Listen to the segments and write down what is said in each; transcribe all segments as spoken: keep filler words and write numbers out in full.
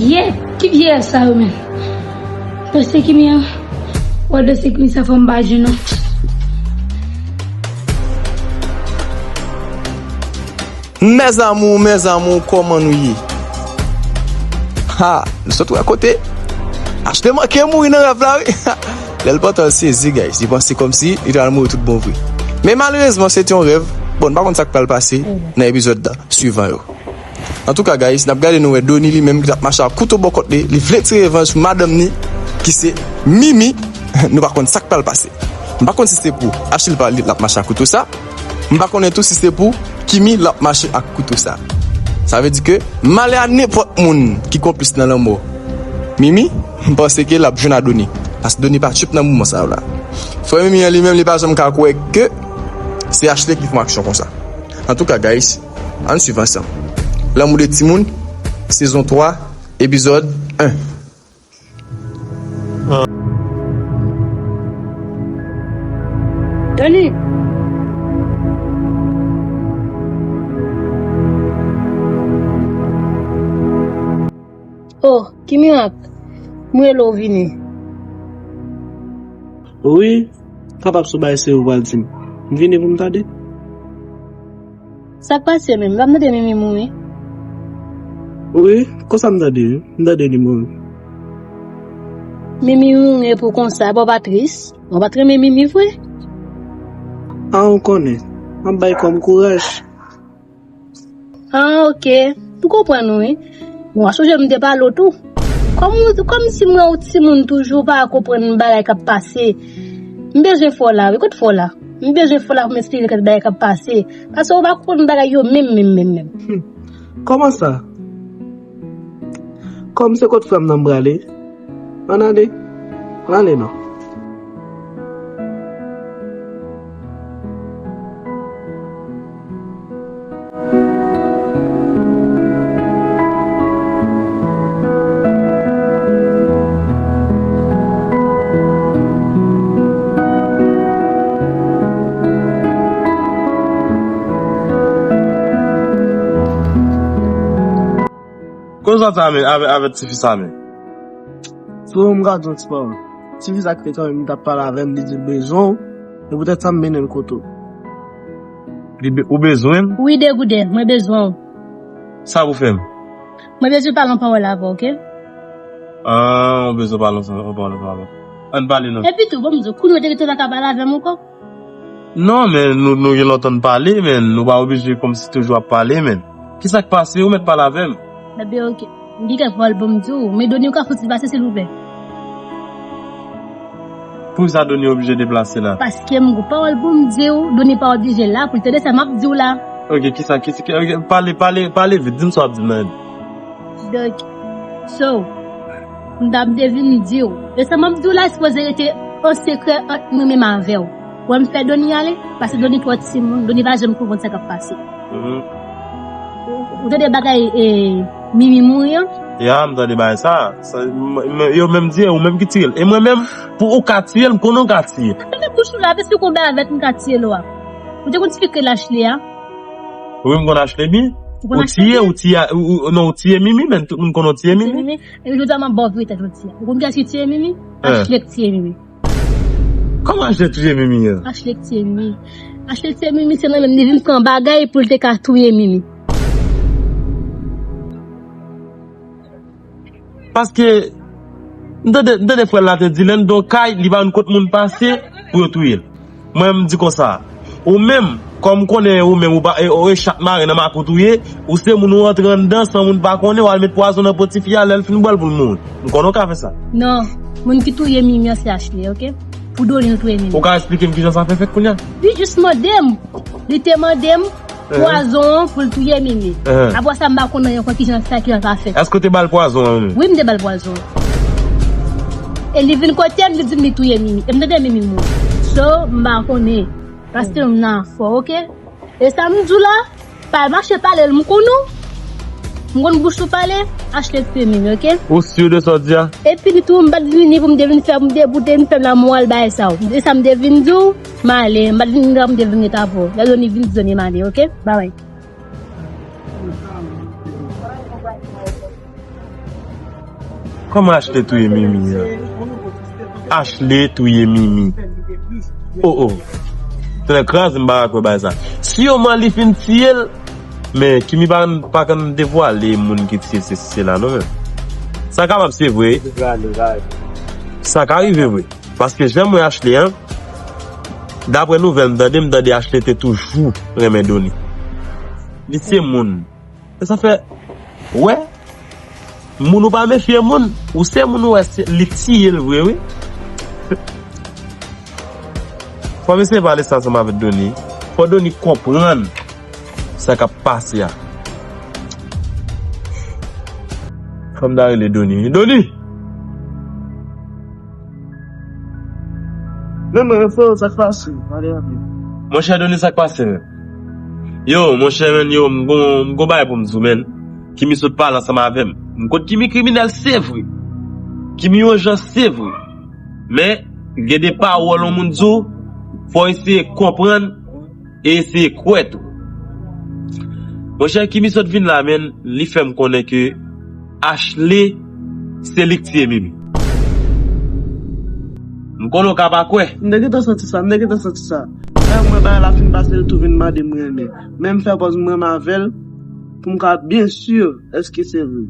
Yep, ki vyeyès sa yo menm? Dosye Kimi an? Wè dosye Kimi sa fò m pa jwenn non. Mes amours, mes amours, kòman nou ye? Ha, nou sot wè kote Ashley manke mouri nan rèv la wi. Lè l pantan l sezi guys, li panse kòmsi li t al mouri tout bon vre. Men malerezman se te yon rèv. Bon, n pa konn sa k pral pase nan epizòd swivan yo. Antouka guys, n ap gade nou wè Donnie li menm ki t ap mache ak kouto bò kòt li, li vle tire revanj sou madanm ni ki se Mimi. Nou pa konn sa k pral pase. M pa konn si se pou Ashley li pa li t ap mache ak kouto sa. M pa konnen tou si se pou Kimi l ap mache ak kouto sa. Sa vle di ke malè a nenpòt moun ki konplis nan lanmò Mimi, m panse ke l ap jwenn a Donnie. Paske Donnie pa tchip nan moman sa yo la. Frè Mimi an li menm li pa janm ka kwè ke se Ashley ki fè yon aksyon konsa. Antouka guys, ann swiv ansanm. Lanmou de timoun, sezon twa, epizòd en. Dani! Oh, ki mirak! M rele w vini. Wi, kapab se yon bagay serye ou pral di m. M vini pou m tande. Sa k pase menm? M pa tande Mimi mouri. Wi, konsa m tande wi. M tande li mouri. Mimi mouri epi w konsa, epi w pa tris? Ou pa t renmen Mimi vre? A ou konnen, m ap bay kò m kouraj. Ah, ok. M konprann ou wi. Bon, a sonje m te pale w tou. Kòm ou, kòm si m wè ou timoun toujou, ou pa konprann bagay k ap pase. M bezwen fè w la wi. Kote fè w la? M bezwen fè w la pou m esplike kèk bagay k ap pase. Paske ou pa konprann bagay yo menm, menm, menm, menm. Kòman sa? Kòm se kot frè m nan m prale? Ann ale. Ann ale non. Konsa sa men avè, avè tifi sa men. Freo, m ka di w ti pawòl. Tifi sa ki te kanmenm t ap pale avè m, li di l bezwen w, e poutèt sa m mennen l kote w. Li be, ou bezwen m? Wi, Degouden, mwen bezwen w. Sa pou fè m? Mwen bezwen pale yon pawòl avè w, ok? Ah, ou bezwen pale yon pawòl avè m. Ann pale non. Epi tou, bon, m di w, kounye w te gentan pa ka pale avè m ankò? Non, men nou, nou gen lontan n pale, men nou pa oblije kòmsi toujou ap pale, men. Kisa k pase? Ou mèt pale avè m. Ebyen, ok. M gen kèk pawòl pou m di w, men Doni ou ka fouti pase, silvouplè? Poukisa Doni oblije deplase la? Paske m gon pawòl pou m di w, Doni pa oblije la pou l tande sa m ap di w la. Ok, kisa, kisa, ok, pale, pale, pale vit, di m sa w ap di m nan. Donk, so, m t ap de vin di w. E sa m ap di w la, sipoze rete an sekrè ant mwen menm avè w. Wè m fè Doni ale, paske Doni twò timoun, Doni pa janm konprann sa k ap pase. Ou tande bagay e Mimi mouri an? Ya, m tande bagay sa. Sa m, m, yo menm di e ou menm ki tiye l. E mwen menm, pou ou ka tiye l, m konnen ou ka tiye. Fèmen bouch ou la, paske ou konn bagay avèk m ka tiye l ou a. Ou te konn ti fikre lach li a? Wi, m konn achte li. Ou tiye, ou tiye, ou, ou, non, ou tiye Mimi, men tout moun konnen ou tiye Mimi. Mimi. E jodi a m ap ba w verite jodi a. Ou konn kiyès ki tiye Mimi? Ashley ki tiye Mimi. Kòman Ashley tiye Mimi an? Ashley ki tiye Mimi. Ashley tiye Mimi, se nan menm li vin pran bagay pou l te ka touye Mimi. Paske, m tande, m tande frè l la te di, lè n nan yon kay, li pa konn kot moun pase pou yo touye l. Mwen, m di konsa, ou menm, kòm m konnen ou menm, ou pa, e, e chat mare nan makout ou ye, ou se moun ou antre anndan san moun pa konnen, w al met pwazon nan po tifi a, lè l fin bwè l pou l mouri. M konnen w ka fè sa. Non, moun ki touye Mimi an se Ashley, ok? Pou Doni l touye Mimi. Ou ka eksplike m kijan sa fè fèt kounye a? Li jis mande m. Li te mande m pwazon an pou l touye Mimi. Apre sa, m pa konn anyen ankò kijan sa, kijan sa fèt. Èske w te ba l pwazon an menm? Wi, m te ba l pwazon an. E li vin kote m, li di m li touye Mimi. E m tande Mimi mouri. So, m pa konnen. Paske m nan afè, ok? E sa m di w la, pa mache pale l, m konn ou. M konn bouch ou pale, Ashley te touye Mimi, ok? Ou si de sa w di a? Epi li tou, m pa t vini pou m te vin fè, pou m te, pou te vin fè m lamoral bagay sa yo. E sa m te vin di w, m ale, m pa t vin la pou m te vin ret avè w. Lè Doni vin di Doni m ale, ok? Bye bye. Kòman Ashley touye Mimi an? Ashley touye Mimi. Oh, oh. Tonnè kraze m, m pa ka kwè bagay sa. Siman li fin tiye l, men Kimi pa, pa konn devwale moun ki tiye sesi sela non, men. Sa kapab se vre. Sa ka rive vre. Paske jan m wè Ashley an, daprè nouvèl m tande, m tande Ashley te toujou renmen Donny. Li se moun. E sa fè, wè, moun ou pa mefye moun, ou se moun ou wè se, li tiye l vre, wi. Fò mesye pale sa ansanm avèk Donny. Fò Donny konprann sa k ap pase a. Fò m ta rele Donny. Donny! Men mwen, freo, sa k pase? Pale rapid. Monchè Donny, sa k pase, men? Yo, monchè, men, yo, m gon, m gon bagay pou m di w, men. Kimi sot pale ansanm avè m. M konn Kimi kriminèl, se vre. Kimi yon jan, se vre. Men, gen de pawòl yon moun di w, fò w eseye konprann e eseye kwè tou. Monchè, Kimi sot vin la, men, li fè m konnen ke Ashley, se li k tiye Mimi. M konnen w ka pa kwè. M te gentan santi sa, m te gentan santi sa. Lè m wè bagay la fin pase, l tou vin mande m renmen. Men m fè pòz m renmen avè l, pou m ka byen si èske se vre.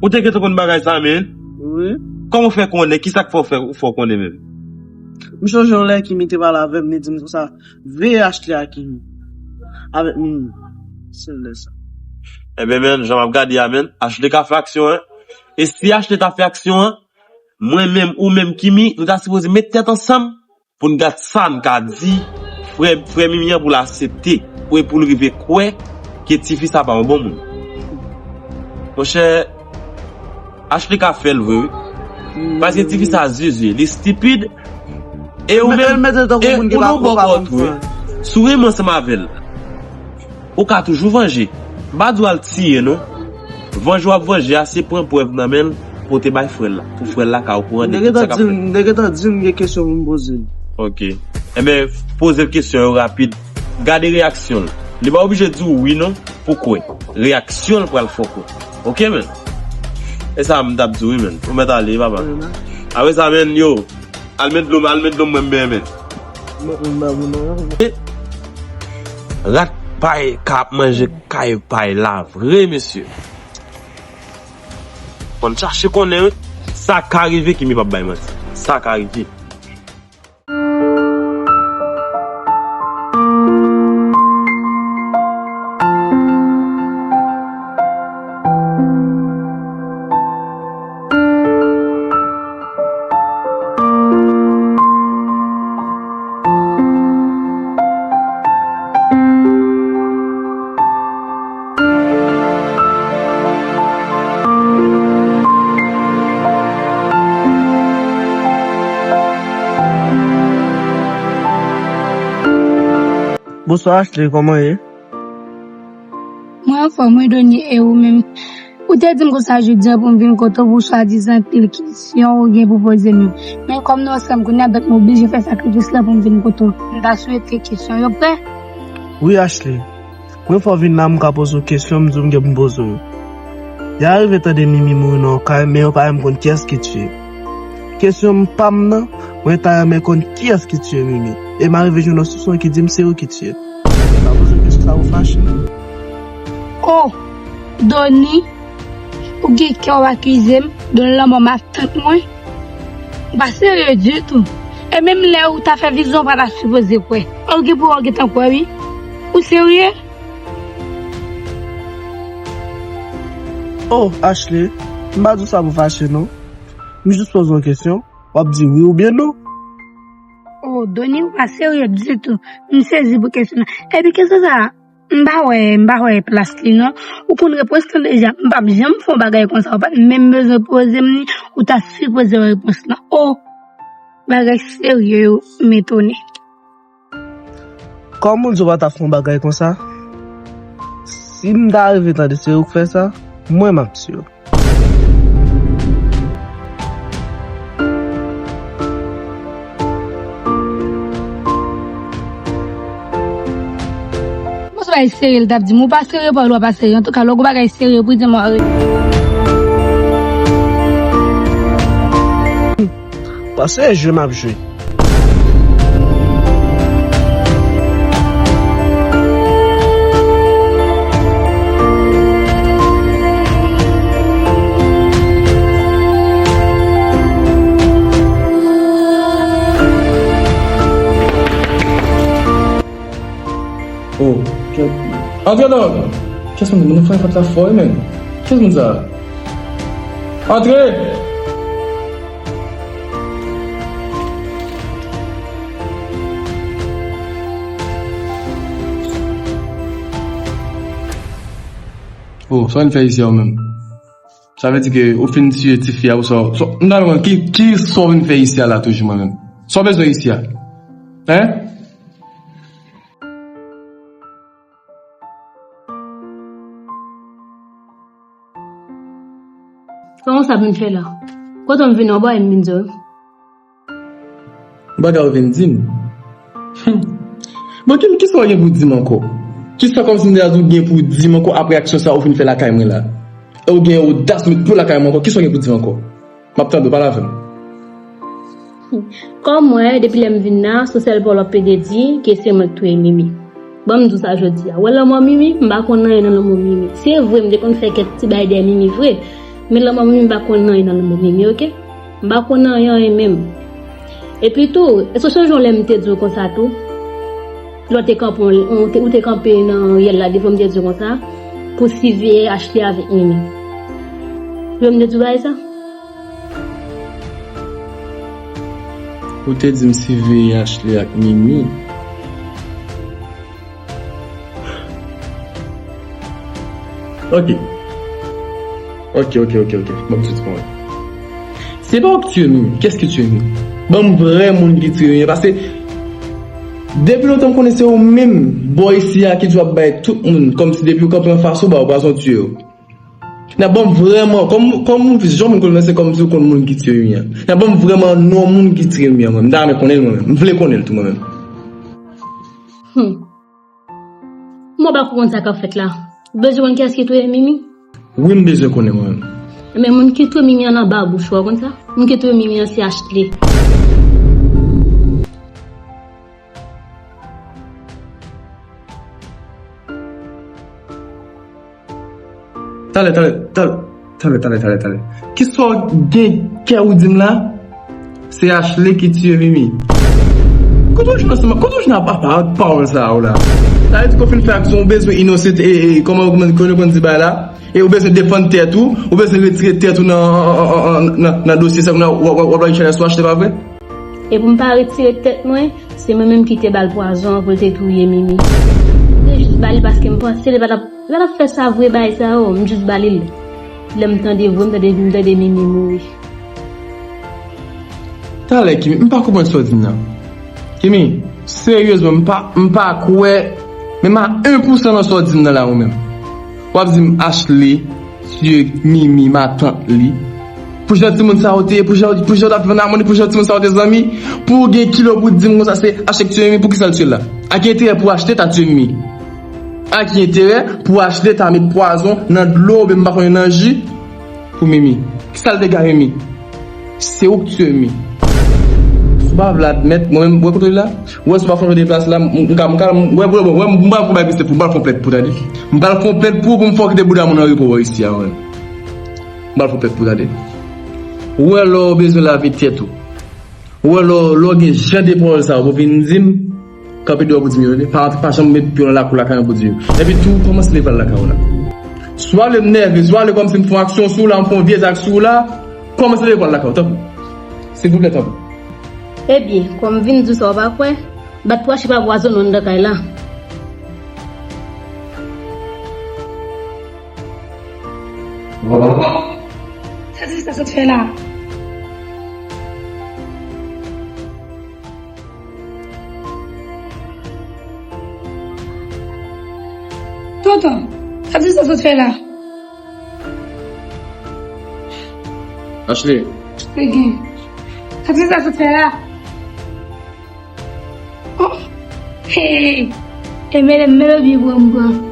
Ou te gentan konn bagay sa, men? Wi. Kòman w fè konnen? Kisa k fè w fè, fè w konnen menm? M chonje yon lè Kimi te pale avè m, li di m konsa, veye Ashley a Kimi. Avèk Mimi. Se lè sa. Ebyen, men, jan m ap gade a, men, Ashley ka fè aksyon, en. E si Ashley ta fè aksyon, en, mwen menm, ou menm, Kimi, nou ta sipoze met tèt ansanm pou n gad sa n ka di frè, frè Mimi an pou l aksepte, pou, pou l rive kwè ke tifi sa pa yon bon moun. Monchè, Ashley ka fè l vre, wi. Paske tifi sa zizye, li stipid. E ou menm, e ou nan bò kò tou, wi. Si w renmen ansanm avè l, ou ka toujou vanje. M pa di w al tiye, non. Vanje w ap vanje a, se pran prèv nan men l, pote bay frè l la. Pou frè l la ka okouran de tout sa k ap fèt. M te gentan di l gen kesyon pou m poze l. Ok. Enben, poze l kesyon yo rapid. Gade reyaksyon l. Li pa oblije di w wi, non. Pou kwè. Reyaksyon l pral fè w kwè. Ok, men. E sa m t ap di w, wi, men. Ou mèt ale, papa. Apre sa, men, yo. Al met dlo, al met dlo, mwen m benyen, men. Rat pay k ap manje kay pay la vre, mesye. Fò n chache konnen, wi. Sa ka rive, Kimi p ap bay manti. Sa ka rive. Bonswa Ashley, kòman w ye? Mwen anfòm wi Donny, e ou menm? Ou te di m konsa jodi a pou m vin kote w pou swadizan pil kesyon ou gen pou poze m yo. Men kòm nou ansanm kounye a, donk m oblije fè sakrifis la pou m vin kote w. M ta swete kesyon yo prè. Wi Ashley, mwen fè w vin la, m ka poze w kesyon, m di w m gen pou m poze w yo. Y a rive tande Mimi mouri nan yon kay, men yo pa menm konn kiyès ki tiye. Kesyon m pa m nan, mwen ta renmen konn kiyès ki tiye Mimi. E m arive jwenn yon soupson ki di m se ou ki tiye. M pa poze w kesyon sa pou fache non. Oh, Donny, ou gen kè w akize m de lanmò matant mwen? Ou pa serye ditou. E menm lè ou ta fè vizyon, ou pa ta sipoze kwè. Ou gen pou wè, ou gentan kwè wi. Ou serye? Oh, Ashley, m pa di w sa pou fache non. M jis poze w yon kesyon, w ap di wi oubyen non. Oh, Donny, ou pa serye ditou. M sezi pou kesyon nan. Epi kesyon sa a, m pa wè, m pa wè plas li non. Ou konn repons lan deja. M p ap janm fè yon bagay konsa. Ou pa t menm bezwen poze m li. Ou ta sipoze wè repons lan. Oh, bagay serye yo, m etone. Kòman w di w pa ta fè yon bagay konsa? Si m ta rive tande se ou k fè sa, mwen m ap tiye w. Bon, se bagay serye l t ap di m. Ou pa serye, pa w pa serye. Antouka, lè w gon bagay serye, pou di m, arete. Paske se jwe m ap jwe. Oh, kèt. Antre non! Kiyès moun, moun fè fòt la fò wi menm. Kiyès moun sa? Antre! Oh, sa w vin fè isi a ou menm? Sa vle di ke ou fin tiye tifi a ou sa, sa, m ta renmen konn ki, ki sa w vin fè isi a la toujou mwen menm? Sa w bezwen isi a? Hein? Kòman sa vin fè la? Kote m vin anba e m vin di w? Bagay ou vin di m. Hmm. Bon, ki, ki sa w gen pou di m ankò? Ki sa kòmsi m te di w gen pou di m ankò apre aksyon sa ou fin fè lakay mwen la? E ou gen odas met pye w lakay mwen ankò? Ki sa w gen pou di m ankò? M ap tande w, pale avè m. Kòm mwen, depi lè m vin la, se sèl pawòl w ap pede di, ke se mwen k touye Mimi. Ban m di w sa jodi a. Ou wè lanmò Mimi, m pa konn anyen nan lanmò Mimi. Se vre, m te konn fè kèk ti bagay dèyè Mimi vre. Men lanmò Mimi, m pa konn anyen nan lanmò Mimi, oke? M pa konn anyen, anyen menm. Epi tou, èske w sonje yon lè m te di w konsa tou? Lè w te kanpe, ou te, ou te kanpe nan ryèl la devan m te di w konsa, pou siveye Ashley avèk Mimi. Ou wè m te di w bagay sa? Ou te di m siveye Ashley ak Mimi. Ok. Ok, ok, ok, ok. Bon, m soti pou mwen. Se pa ou ki tiye Mimi. Kiyès ki tiye Mimi? Ban m vrè moun ki tiye Mimi. Paske depi lontan m konnen se ou menm, bò isi a ki dwe ap bay tout moun. Kòmsi depi ou kanpe anfas ou, ba ou pwazon tiye yo. Nan ban m vrèman, kòm, kòm ou jan moun konnen se kòmsi ou konn moun ki tiye Mimi an. Nan ban m vrèman non moun ki tiye Mimi an, mwen. M ta renmen konnen l mwen menm. M vle konnen l tou mwen menm. Hmm. Mwen pa konprann sa k ap fèt la. Ou bezwen konn kiyès ki touye Mimi? Wi, m bezwen konnen mwen menm. Men moun ki touye Mimi an anba bouch ou, ou konn sa? Moun ki touye Mimi an se Ashley. Talè, talè, talè, talè, talè, talè, talè. Kisa w gen kè ou di m la? Se Ashley ki tiye Mimi. Kote w jwenn ansanm, kote w jwenn apa, apa, pawòl sa a ou la? Sa vle di ke w fin fè aksyon, ou bezwen inosan, e, e, kòman, kòman, kòman yo konn di bagay la? E ou bezwen defann tèt ou, ou bezwen retire tèt ou nan, nan, nan, nan dosye sa, nan, w, w, w ap lage chalè sou Ashley, pa vre? E pou m pa retire tèt mwen, se mwen menm ki te ba l pwazon an pou l te touye Mimi. M te jis ba li paske m panse li pa t ap, li pa t ap fè sa vre bagay sa yo, m jis ba li l. Lè m tande vre, m tande, m tande Mimi mouri. Talè, Kimi, m pa konprann sa w di m nan. Kimi, seryezman, m pa, m pa kwè, menm a en pousan nan sa w di m nan la, ou menm. W ap di m Ashley tiye Mimi, matant li. Pou jan timoun sa yo te ye, pou jan, pou jan yo t ap viv an amoni, pou jan timoun sa yo te zanmi, pou w gen kilo pou w di m konsa se Ashley ki tiye Mimi, poukisa l tiye l la? A ki enterè pou Ashley ta tiye Mimi? A ki enterè pou Ashley ta met pwazon nan dlo oubyen m pa konnen nan ji pou Mimi? Kisa l te gaye Mimi? Se ou k tiye Mimi. Si w pa vle admèt, mwen menm, wè kote w ye la? Wè si w pa fè yon deplase la, m, m ka, m ka, m, wè, wè, wè, m pral fè yon bagay plis pou, m pral fè yon plent pou tande. M pral fè yon plent pou, pou m fè w kite bouda moun an repo wè isi a, wè. M pral fè yon plent pou tande. Ou wè lè w bezwen lave tèt ou. Ou wè lè w, lè w gen jan de pawòl sa yo pou vin di m, kanpe deyò pou di m yo, tande. Pa, pa janm met pye w nan lakou lakay mwen pou di m yo. Epi tou, kòmanse leve al lakay ou la. Swa lè m nève, swa lè kòmsi m fè yon aksyon sou ou la, m fè yon vye zak sou ou la, kòmanse leve al lakay ou, tanpri. Silvouplè, tanpri. Ebyen, kòm m vin di w sa w pa kwè, bat pou Ashley pa pwazonnen w anndan kay la. Sa se sa sot fè la. Tonton, sa se sa sot fè la. Ashley. Sa se sa sot fè la. Oh, hey. E mele, mele byen pran m pran.